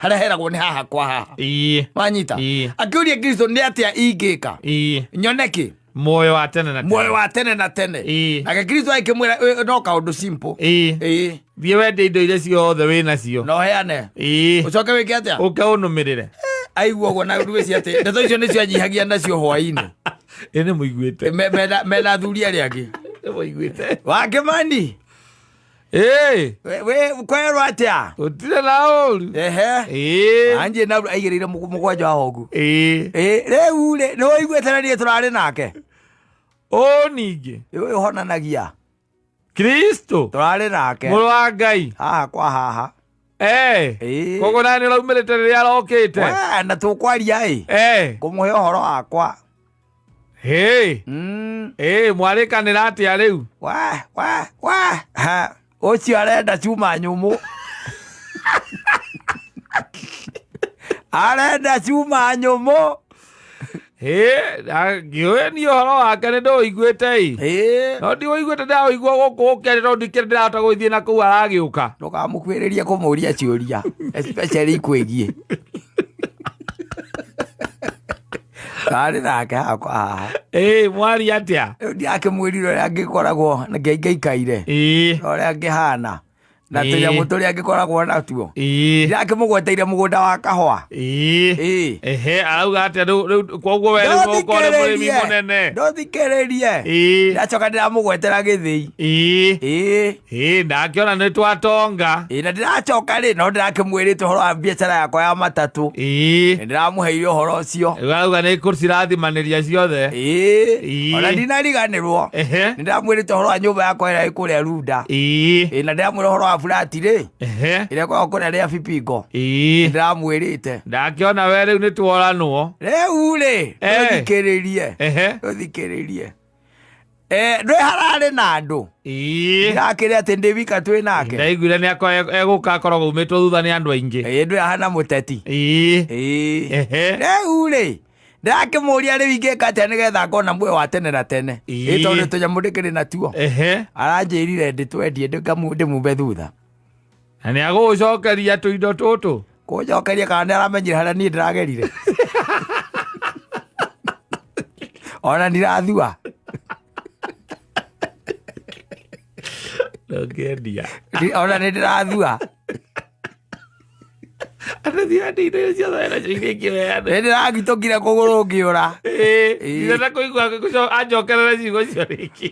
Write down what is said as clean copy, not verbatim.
Harĩa heragwo nĩ haha kwa haha. Wanyita? Akĩũria Kristo, nĩ atĩa ingĩka nyone kĩ? Muoyo wa tene na tene. Muoyo wa tene na tene. Nake Kristo akĩmwĩra, no kaũndũ simple. Thiĩ wendie indo iria ciothe wĩ nacio. Na ũheane. Ũcoke wĩke atĩa? Ũke ũnũmĩrĩre. Aigua ũguo na rwĩci atĩ ndeto icio nĩcio anyihagia nacio hwainĩ. Ĩ nĩ mũiguĩte. Mena athuri arĩa angĩ. Nĩ mũiguĩte. Wakĩmani. Ĩ. We kwerwo atĩa? Gũtirĩ na ũru. Ehe. Ĩ. Anjĩ na aigĩrĩire mũgwanja wa hongu. Ĩ. Ĩ rĩu rĩ, nĩ ũiguĩte na niĩ tũrarĩ nake? Ũ ningĩ. Ũyũ ũhonanagia. Kristo. Tũrarĩ nake. Mũrũ wa Ngai. Haha kwa haha. Eh. Ĩĩ. Koguo nani ũraumĩrĩte rĩrĩa arokĩte? We, na tũkwaria ĩ. Eh. Kũmũhe ũhoro wakwa. Hey. Ĩ mwarĩkanĩra atĩa rĩu? We, we, we. Ha, ũcio arenda cuma nyũmũ. Arenda cuma nyũmũ. Ĩ, ngĩũĩ niĩ ũhoro wake nĩ ndĩũiguĩte ĩ. Ĩĩ. No ndiũiguĩte ndĩraũigua gũkũ ũkĩaria tondũ ndikĩrĩ ndĩrahota gũgĩthiĩ na kũu aragĩũka. Ndũkamũkuhĩrĩrie kũmũria ciũria, especially ikwĩgiĩ. Tarĩ nake hakwa haha. Ĩ, mwaria atĩa? Rĩu ndirakĩmwĩrire ũrĩa ngĩkoragwo ngĩikaire. Ĩ. Na ũrĩa ngĩhana. Na tũnyamũ tũrĩa ngĩkoragwo natuo. Ĩĩ. Ndirakĩmũgweteire mũgũnda wa kahũa. Ĩĩ. Ĩĩ. Ehe, arauga atĩa rĩu rĩu koguo we rĩu ũkorwo nĩ mũrĩmi mũnene. Ndũthikĩrĩrie. Ĩĩ. Ndacoka ndĩramũgwetera gĩthĩi. Ĩĩ. Ĩĩ. Ĩĩ, ndakĩona nĩ twatonga. Ĩĩ, na ndĩracoka rĩ, no ndĩrakĩmwĩrĩte ũhoro wa biacara yakwa ya matatũ. Ĩĩ. Nĩ ndĩramũheire ũhoro ũcio. Rĩu arauga nĩ kũcirathimanĩria ciothe. Ĩĩ. Ĩĩ. Ona ndinariganĩrwo. Ehe. Nĩ ndĩramwĩrĩte ũhoro wa nyũmba yakwa ĩrĩa ĩ kũrĩa Runda. Ĩĩ. Ĩĩ, na ndĩramwĩra ũhoro wa burati rĩ, Ehe. ĩrĩa ĩkoragwo kũrĩa rĩa Bibingo. Ĩĩ. Nĩ ndĩramwĩrĩte. Ndakĩona we rĩu nĩ tworanwo. Rĩu rĩ, Eh. ndũthikĩrĩrie. Ehe. Ndũthikĩrĩrie. Eh, ndwĩ hararĩ na andũ. Ĩĩ. Ndirakĩrĩ atĩ ndĩ wika twĩ nake. Ndaiguire nĩ egũka akoragwo umĩtwo thutha nĩ andũ aingĩ. Ĩĩ, ndwĩ ahana mũteti. Ĩĩ. Ĩĩ. Ehe. Rĩu rĩ, ndĩrakĩmũria rĩu ingĩka atĩa nĩgetha ngona muoyo wa tene na tene. Ĩĩ. Ĩ tondũ tũnyamũ ndĩkĩrĩ natuo. Ehe. Aranjĩrire ndĩtwendie ndĩmume thutha. Na nĩ agũgũcokeria tũindo tũtũ. Kũnjokeria kana nĩ aramenyire harĩa niĩ ndĩragerire. Ona ndirathua. Ndũngĩendia. Ona nĩ ndĩrathua. Atĩ endia indo iria ciothe wĩnacio iria ingĩ ũheane. Nĩ ndĩragitũkire kũgũrũ ngĩũra. Ĩĩ. Ĩĩ. Ndirenda kũigua anjokerere ciugo icio rĩngĩ.